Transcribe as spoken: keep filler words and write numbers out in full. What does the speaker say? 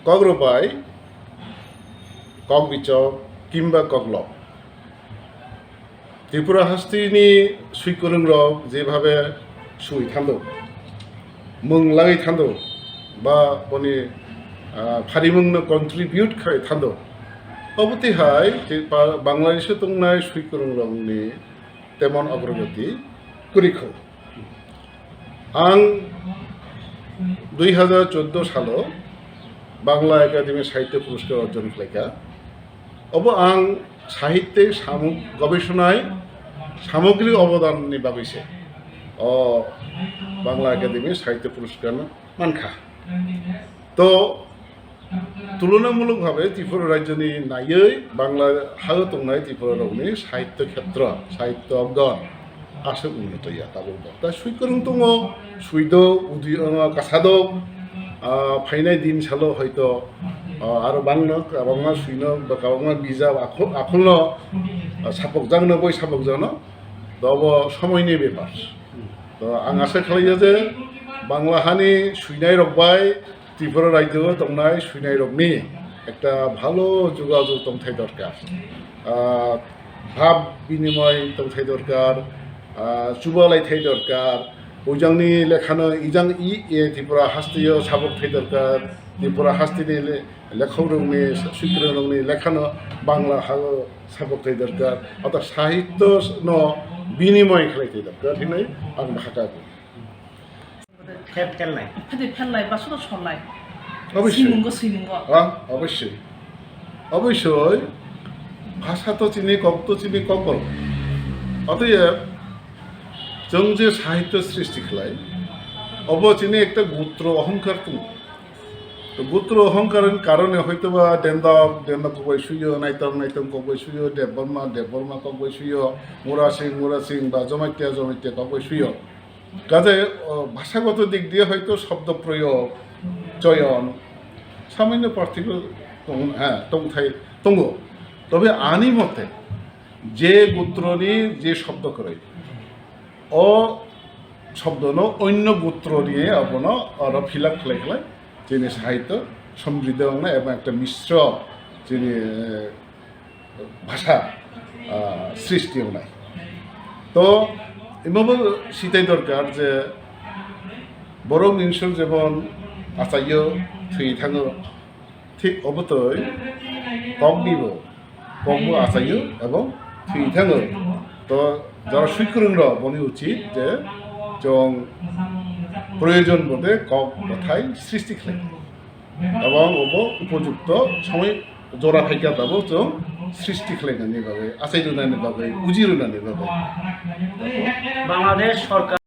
Kok rwbai, kok bichok, kimba koklop. Tripura hasteni swikwrwngrok jebhabe swi thando, mwng lagwi thando, ba boni, ah, pharimungno contribute khai thando, obo twi hai tei pa-, Bangladesho tongnai swikwrwngrokni temon ogrogoti kwrwi kho. Ang dui hajar choudo salo Bangla Academy Sahitya Puraskar orjon khlaikha. Obo ang sahitya samog-, gobesonai samogrik obodanni bagwi se o Bangla Academy Sahitya Puraskar mankha. To tulonamulok bhabe Tripura rajyoni naiwi Bangla hao tongnai Tripura rokni sahitya khetra, sahitya organ aswk unnoto ya tabuk bo. Ta swikwrwng tongo, swido, udi, ah, kasado, ah, phainai din salo hoito, ah, aro bangno, kwbangma swino, ba kwbangma bijap akhul, akhulno, ah, sapokjakno, boi sapokjakno, to obo somoini bepar. To ang asa khlaio je Bangla hani swinai rok bai Tripura rajyo o tongnai swinairokni ekta bhalo jogajog tongthai dorkar, ah, bhab binimoi tongthai dorkar, ah, chubalaithai dorkar, ujangni lekhano ijang i, e, Tripura hasteo sabok thai dorkar, Tripura hasteni le-, lekhokrokni, swikwrwngrokni lekhano Bangla hao sabok thai dorkar, orthat sahityo no binimoi khlai thai dorkar hinwi ang bhaka bo. Phep phelnai. Phede phelnai, ba sudo solnai. Obviously. Swimungo, swimungo. Ah, obviously. Obviously, bhasha to chini kok, to chini kokborok. Otoyeb, chwng je sahityo srishti khlai, obo chini ekta gutro ohongkar tongo. To gutro ohongkar ni karone hoitoba Dendok, Dendok kok bai swiyo, Naitom, Naitom kok bai swiyo, Debbarma, Debbarma kok bai swiyo, Murasing, Murasing ba Jomatia, Jomatia kok bai swiyo. Kaje, o, bhashagoto dik diye hoito shobdo proyog, choyon, samanyo parthigo tong-, ha, tongthai tongo. Tobe ani mote je gutroni je shobdo kwrwi, o shobdono onno gutroni abono oro fill up khlai khlai chini sahityo somriddhi wngnai ebong ekta misro chini, eh, bhasha, ah, srishti wngnai. To, imobo sitai dorkar je borok insur jemon achaio, thwi thango, thik obotoi koknibo, kokbo achaio ebong thwi thango. To, jara swikwrwngrok boni uchit je chwng proyojon bote kok bwthai srishti khlai. Ebong obo upojukto somoi jora phaikha tabuk chwng srishti khlainani bagwi, achai rwnani bagwi, uji rwnani bagwi. Bangladesh sorkar